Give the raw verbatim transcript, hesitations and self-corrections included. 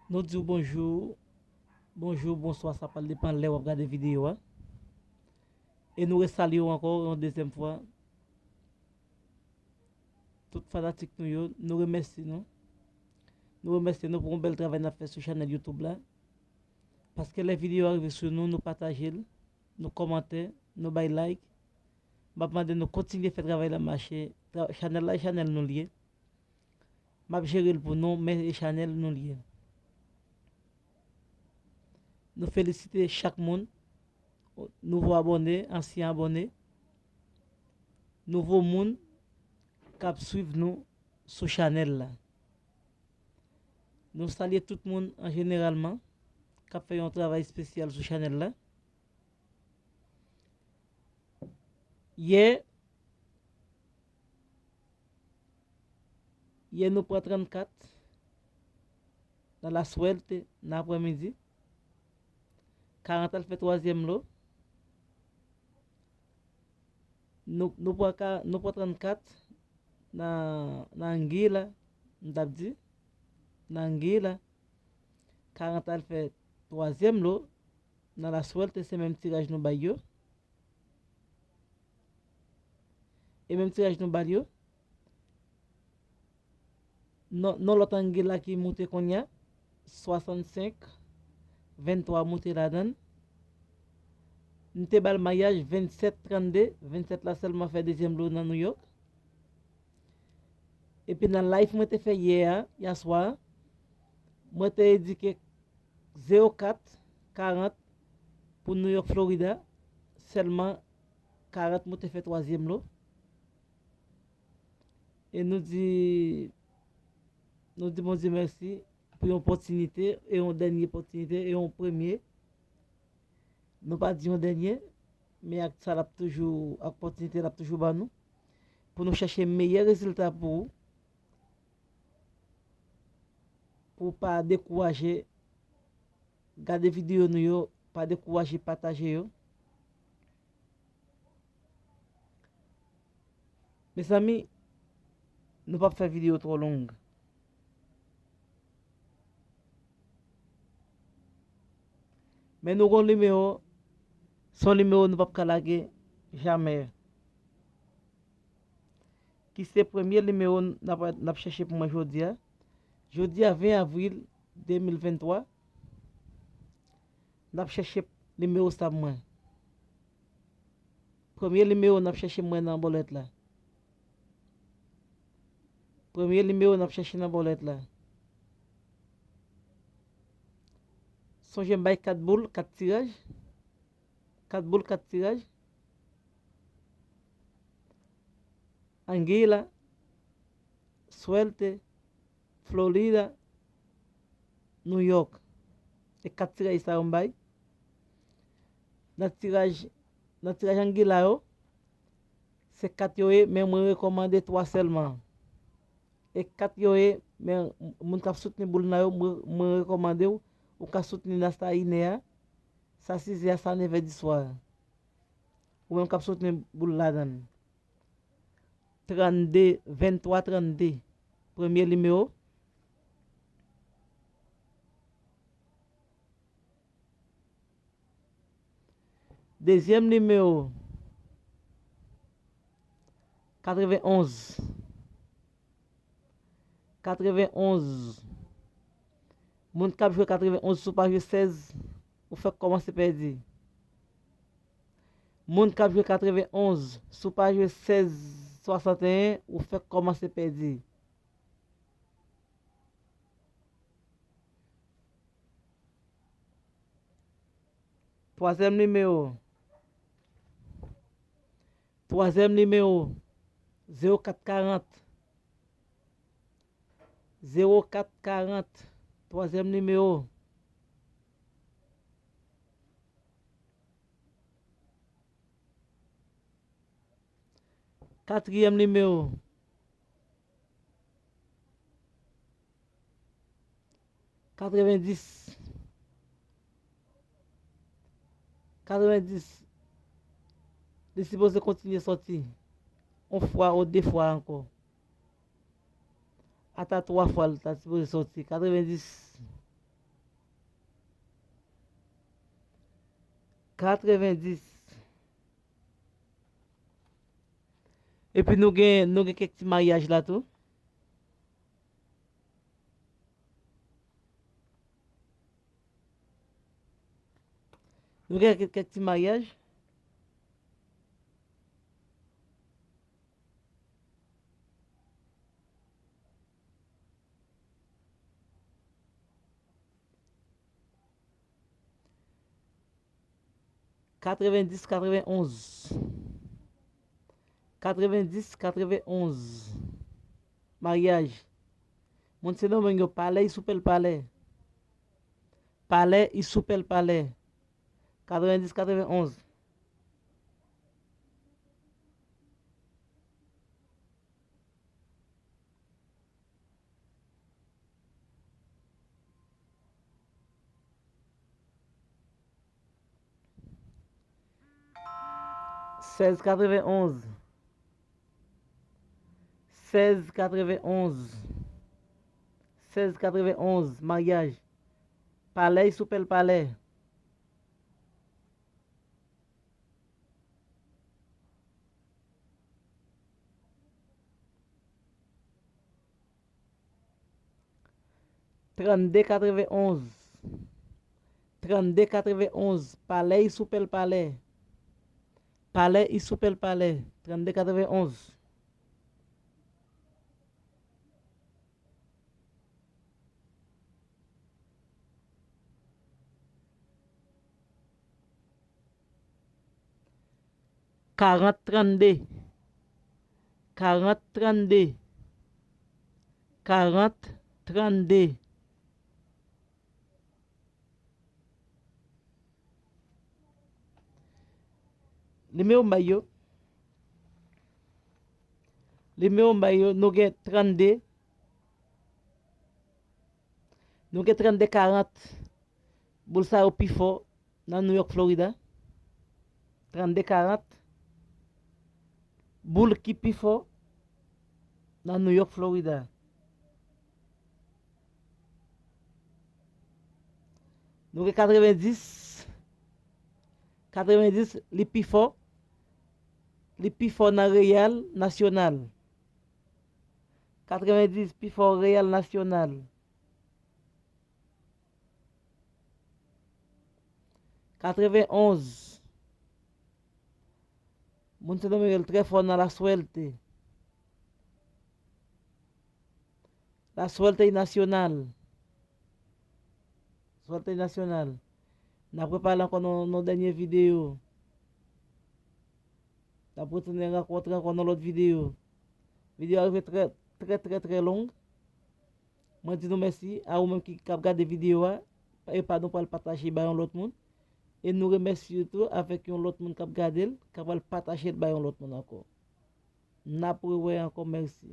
Nou di w bonjou, bonjou, bonswa, sa pral depann lè w ap gade videyo a. E nou resalye w ankò yon dezyèm fwa. Tout fanatik nou yo, nou remèsye nou. Nou remèsye nou pou yon bèl travay n ap fè sou chanèl YouTube la. Paske lè videyo a rive sou nou, nou pataje l, nou kòmante, nou bay like. M ap mande nou kontinye fè travay la mache. Tra-, chanèl la, e chanèl nou l ye. M ap jere l pou nou, men e chanèl nou l ye. Nou felisite chak moun, nouvo abòne, ansyen abòne, nouvo moun k ap swiv nou sou chanèl la. Nou salye tout moun an jeneralman k ap fè yon travay espesyal sou chanèl la. Yè, yè nou pran trannkat nan la suerte nan aprèmidi. Karant al fè twazyèm lo. Nou, nou pran ka, nou pran trannkat nan, nan anguila, m t ap di, nan anguila. Karant al fè twazyèm lo, nan la suerte, se menm tiraj nou bay yo. E menm tiraj nou ba l yo. Non, non lòt anguila ki moute kounye a, swasannsenk, venntwa moute ladan l. M te ba l mayaj vennsèt trannde, vennsèt la sèlman fè dezyèm lo nan New York. Epi nan live mwen te fè yè a, yè swa a, mwen te endike zewo kat karant pou New York, Florida, sèlman karant moute fè twazyèm lo. E nou di, nou di Bondye mèsi pou yon opòtinite, e yon dènye opòtinite, e yon premye. Nou pa di yon dènye, men ak sa l ap toujou, ak opòtinite l ap toujou ban nou, pou nou chèche meyè rezilta pou ou, pou w pa dekouraje, gade videyo nou yo, pa dekouraje, pataje yo. Mezanmi, nou p ap fè videyo twò long. Men nou gon nimewo, se yon nimewo nou p ap ka lage jamè. Ki se premye nimewo n ap, n ap chèche pou mwen jodi a. Jodi a, ven avril de mil venntwa, n ap chèche nimewo sa pou mwen. Premye nimewo n ap chèche mwen nan bòlèt la. Premye nimewo n ap chèche nan bòlèt la. Sonje m bay kat boul, kat tiraj. Kat boul, kat tiraj. Anguila, Suerte, Florida, New York. E kat tiraj sa yo m bay. Nan tiraj, nan tiraj anguila yo, se kat yo ye, men mwen rekòmande twa sèlman. E kat yo ye, men moun k ap soutni boul nan yo, mwen, mwen rekòmande w, ou ka soutni nan sa inè a, sa sizè a, sa nevè di swa. Ou menm k ap soutni boul ladan l. Trannde, venntwa trannde. Premye nimewo. Dezyèm nimewo, katrevenonz. Katrevenonz. Moun k ap jwe katrevenonz, si w pa jwe sèz, ou fèk kòmanse pèdi. Moun k ap jwe katrevenonz, si w pa jwe sèz swasanteyen, ou fèk kòmanse pèdi. Twazyèm nimewo. Twazyèm nimewo, zewo kat karant. Zewo kat karant, twazyèm nimewo. Katriyèm nimewo, katrevendis. Katrevendis, li sipoze kontinye sòti yon fwa ou de fwa ankò. Ata twa fwa l ta sipoze sòti. Katrevendis. Katrevendis. Epi nou gen, nou gen kèk ti maryaj la tou. Nou gen kèk, kèk ti maryaj. Katrevendis, katrevenonz. Katrevendis, katrevenonz. Maryaj. Moun Sendomeng yo, palè, i sou pèl palè. Palè, i sou pèl palè. Katrevendis, katrevenonz. Sèz katrevenonz. Sèz katrevenonz. Sèz katrevenonz, maryaj. Palè, i sou pèl palè. Trannde katrevenonz. Trannde katrevenonz. Palè, i sou pèl palè. Palè, i sou pèl palè. Trannde katrevenonz. Karant trannde. Karant trannde. Karant trannde. Nimewo m bay yo. Nimewo m bay yo, nou gen trannde. Nou gen trannde karant. Boul sa yo pi fò nan New York, Florida. Trannde karant. Boul ki pi fò nan New York, Florida. Nou gen katrevendis. Katrevendis, li pi fò. Li pi fò nan Reyal Nasyonal. Katrevendis, pi fò Reyal Nasyonal. Katrevenonz. Moun Sendomeng yo trè fò nan La Suerte. La Suerte Nacional. Suerte Nacional. N ap repale ankò nan, nan dènye videyo. N ap retounen rankontre ankò nan lòt videyo. Videyo a rive trè, trè, trè, trè long. Mwen di nou mèsi a ou menm ki, k ap gade videyo a. E pa nou pral pataje ba yon lòt moun. E nou remèsye tou avèk yon lòt moun k ap gade l, k ap pral pataje l ba yon lòt moun ankò. N ap rewè ankò, mèsi.